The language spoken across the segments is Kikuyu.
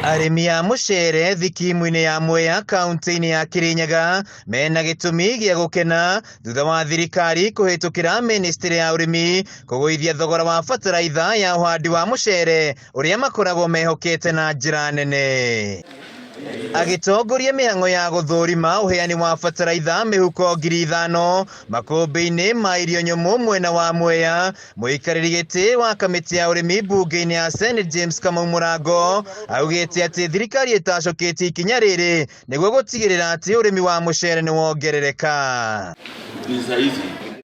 Arĩmi a mũcere thikimu-inĩ ya Mwea kaunti-inĩ ya Kirinyaga mena gĩtũmi gĩa gũkena thutha wa thirikari kũhĩtũkĩra mĩnĩstrĩ ya ũrĩmi kũgũithia thogora wa bataraitha ya ũhandi wa mũcere ũrĩa makoragwo mehokete na njĩra nene. Agĩtongoria mĩhang'o ya gũthũrima ũheani wa bataraitha mĩhuko 5,000 makũmbĩ-inĩ ma irio nyũmũ mwena wa Mwea, mũikarĩri gĩtĩ wa kamĩtĩ ya ũrĩmi mbunge-inĩ ya Senate James Kamau Mũrango augĩte atĩ thirikari ĩtacũkĩtie ikinya rĩrĩ nĩguo gũtigĩrĩra atĩ ũrĩmi wa mũcere nĩ wongerereka.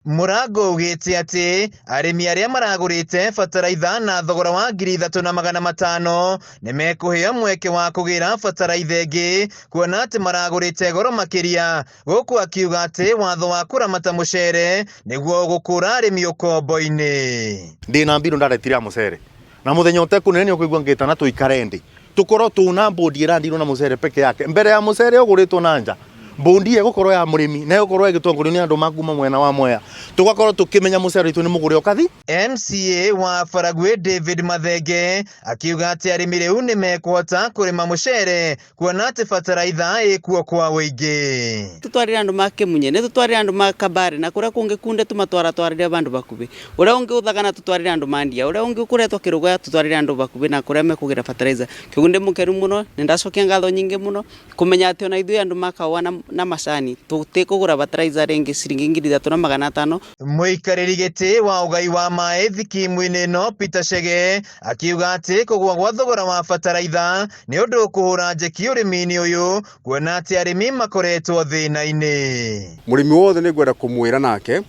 Mũrango augĩte atĩ arĩmi arĩa maragũrĩte bataraitha na thogora wa 3,500 nĩ mekũheo mweke wa kũgĩra bataraitha ĩngĩ kuona atĩ maragũrĩte goro makĩria, gũkũ akiuga atĩ watho wa kũramata mũcere nĩguo ũgũkũra arĩmi ũkombo-inĩ. Ndĩna mbirũ ndaretire ya mũcere na mũthenya ũtekũnene nĩ ũkũigua ngĩtana tũikare ndĩ tũkorwo tũna mbũndi ĩrandirwo na mũcere peke yake mbere ya mũcere ũgũrĩtwo na nja mbũndi ĩgũkorwo ya mũrĩmi na ĩgũkorwo ĩgĩtongorio nĩ andũ makuma mwena wa Mwea tũgakorwo tũkĩmenya mũcere witũ nĩ mũgũre ũkathi. MCA wa Baragwi David Mathenge akiuga atĩ arĩmi rĩu nĩ mekũhota kũrĩma mũcere kuona atĩ bataraitha ĩkuo kwa ũingĩ. Tũtwarĩre andũ ma Kĩmunye, nĩ tũtwarĩre andũ ma Kabare na kũrĩa kũngĩ kunde tũmatwaratwarĩre bandũ bakubĩ. Ũrĩa ũngĩ Ũthagana tũtwarĩre andũ ma Ndia, ũrĩa ũngĩ ũkũretwo Kĩrũgũya tũtwarĩre andũ bakubĩ na kũrĩa mekũgĩra fertilizer. Kĩoguo ndĩ mũkenu mũno, nĩ ndacokia ngatho nyingĩ mũno kũmenya atĩ ona ithuĩ andũ ma kahũa na macani tũtikũgũra fertilizer rĩngĩ ciringi 3,500. Mũikarĩri gĩtĩ wa ũgai wa maĩ thikimu-inĩ ĩno Peter Chege akiuga atĩ kũgũa gwa thogora wa bataraitha nĩ ũndũ ũkũhũra njeki ũrĩmi-inĩ ũyũ kuona atĩ arĩmi makoretwo thĩna-inĩ. Mũrĩmi wothe nĩ ngwenda kũmwĩra nake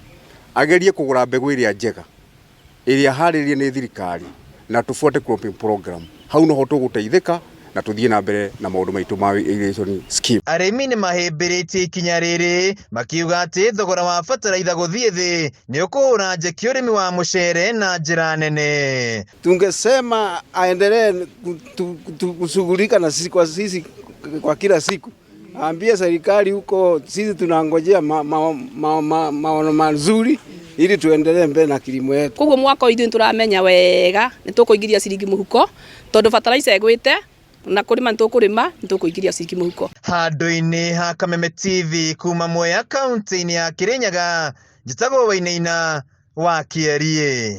agerie kũgũra mbegũ ĩrĩa njega ĩrĩa harĩrĩrie nĩ thirikari na tũbuate cropping program. Hau noho tũgũteithĩka na tũthiĩ na mbere na maũndũ maitũ ma irrigation scheme. Arĩmi nĩ mahĩmbĩrĩtie ikinya rĩrĩ makiuga atĩ thogora wa bataraitha gũthiĩ thĩ nĩ ũkũhũra njeki ũrĩmi wa mũcere na njĩra nene. Tungesema aendelee kushughulika na sisi kwa sisi kwa kila siku, aambie serikali huko sisi tunangojea maono ma, ma, ma, ma, mazuri ili tuendelee mbele na kilimo yetu. Koguo mwaka ũyũ ithuĩ nĩtũramenya wega nĩtũkũingĩria ciringi mũhuko tondũ bataraitha ĩgwĩte na kũrĩma nĩtũkũrĩma nĩtũkũingĩria ciringi mũhuko. Handũ-inĩ ha Kameme TV kuma Mwea kaunti-inĩ ya Kirinyaga, njĩtagwo Wainaina wa Kĩeriĩ.